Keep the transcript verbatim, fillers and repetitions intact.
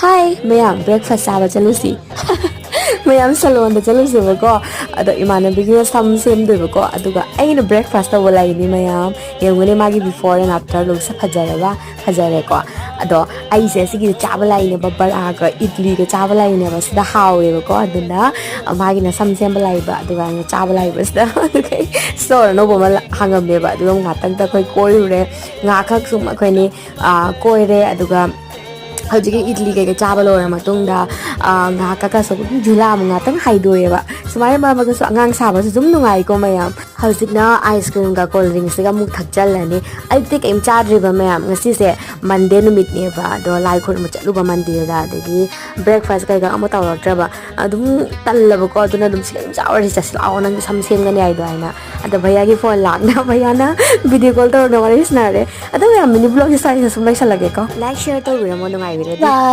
ꯍꯥꯏ ꯃꯌꯥꯝ, ꯕ꯭ꯔꯦꯛꯐꯥꯁ ꯆꯥꯕ ꯆꯠꯂꯨꯁꯤ꯫ ꯃꯌꯥꯝ ꯁꯂꯣꯟꯗ ꯆꯠꯂꯨꯁꯦꯕꯀꯣ꯫ ꯑꯗꯣ ꯏꯃꯥꯟꯅꯕꯤꯒꯤꯅ ꯁꯝ ꯁꯦꯝꯗꯣꯏꯕꯀꯣ, ꯑꯗꯨꯒ ꯑꯩꯅ ꯕ꯭ꯔꯦꯛꯐꯥꯁ ꯇꯧꯕ ꯂꯥꯛꯏꯅꯤ ꯃꯌꯥꯝ꯫ ꯌꯦꯡꯉꯨꯅꯦ, ꯃꯥꯒꯤ before and after lookꯁꯦ ꯐꯖꯔꯕ? ꯐꯖꯔꯦꯀꯣ꯫ ꯑꯗꯣ ꯑꯩꯁꯦ ꯁꯤꯒꯤ ꯆꯥꯕ ꯂꯥꯛꯏꯅꯦꯕ, ꯕꯔꯥꯒ ꯏꯗꯂꯤꯒ ꯆꯥꯕ ꯂꯥꯛꯏꯅꯦꯕ꯫ ꯁꯤꯗ ꯍꯥꯎꯋꯦꯕꯀꯣ꯫ ꯑꯗꯨꯅ ꯃꯥꯒꯤꯅ ꯁꯝ ꯁꯦꯝꯕ ꯂꯥꯛꯏꯕ, ꯑꯗꯨꯒ ꯑꯩꯅ ꯆꯥꯕ ꯂꯥꯛꯏꯕꯁꯤꯗ꯫ ꯑꯗꯨꯒ store ꯑꯅꯧꯕ ꯑꯃ ꯍꯥꯡꯉꯝꯃꯦꯕ, ꯑꯗꯨꯒ ꯉꯥꯛꯇꯪꯗ ꯑꯩꯈꯣꯏ ꯀꯣꯏꯔꯨꯔꯦ꯫ ꯉꯥꯏꯍꯥꯛꯈꯛ ꯁꯨꯝ ꯑꯩꯈꯣꯏꯅꯤ, ꯑꯥ, ꯀꯣꯏꯔꯦ꯫ ꯑꯗꯨꯒ ꯍꯧꯖꯤꯛꯀꯤ ꯏꯗꯂꯤ ꯀꯩꯀꯩ ꯆꯥꯕ ꯂꯣꯏꯔ ꯃꯇꯨꯡꯗ, ꯑꯥ, ꯉꯥꯏꯍꯥꯛ ꯀꯀꯥꯁꯨ ꯑꯗꯨꯝ ꯖꯨꯂꯥ ꯑꯃ ꯉꯥꯛꯇꯪ ꯍꯥꯏꯗꯣꯛꯑꯦꯕ꯫ ꯁꯨꯃꯥꯏꯅ ꯃꯔꯛ ꯃꯔꯛꯇꯁꯨ ꯑꯉꯥꯡ ꯁꯥꯕꯁꯨ ꯑꯗꯨꯝ ꯅꯨꯡꯉꯥꯏꯀꯣ ꯃꯌꯥꯝ꯫ ꯍꯧꯖꯤꯛꯅ ice creamꯒ cold drinksꯁꯤꯒ ꯑꯃꯨꯛ ꯊꯛꯆꯜꯂꯅꯤ꯫ ꯑꯌꯨꯛꯇꯤ ꯀꯩꯝ ꯆꯥꯗ꯭ꯔꯤꯕ ꯃꯌꯥꯝ꯫ ꯉꯁꯤꯁꯦ Monday ꯅꯨꯃꯤꯠꯅꯦꯕ, ꯑꯗꯣ ꯂꯥꯏ ꯈꯨꯔꯨꯝꯕ ꯆꯠꯂꯨꯕ Mondayꯗ, ꯑꯗꯒꯤ breakfast ꯀꯩꯀꯥ ꯑꯃꯨꯛ ꯇꯧꯔꯛꯇ꯭ꯔꯕ꯫ ꯑꯗꯨꯝ ꯇꯜꯂꯕꯀꯣ, ꯑꯗꯨꯅ ꯑꯗꯨꯝ ꯁꯤꯗ ꯑꯗꯨꯝ ꯆꯥꯎꯔꯁꯤ, ꯆꯠꯁꯤ ꯂꯥꯛꯑꯣ, ꯅꯪ ꯁꯝ ꯁꯦꯝꯒꯅꯤ ꯍꯥꯏꯗꯣ ꯍꯥꯏꯅ꯫ ꯑꯗꯣ ꯚꯩꯌꯥꯒꯤ phone ꯂꯥꯛꯅ ꯚꯩꯌꯥꯅ video call ꯇꯧꯔꯒ ꯋꯥꯔꯤ ꯁꯥꯟꯅꯔꯦ꯫ ꯑꯗꯣ ꯃꯌꯥꯝ, mini vlogꯁꯦ ꯁ꯭ꯋꯥꯏꯗ ꯁꯨꯝ ꯂꯣꯏꯁꯜꯂꯒꯦꯀꯣ꯫ Like, share ꯇꯧꯕꯤꯔꯝꯃꯣ, ꯅꯨꯡꯉꯥꯏꯕꯤꯔꯗꯤ꯫ Bye꯫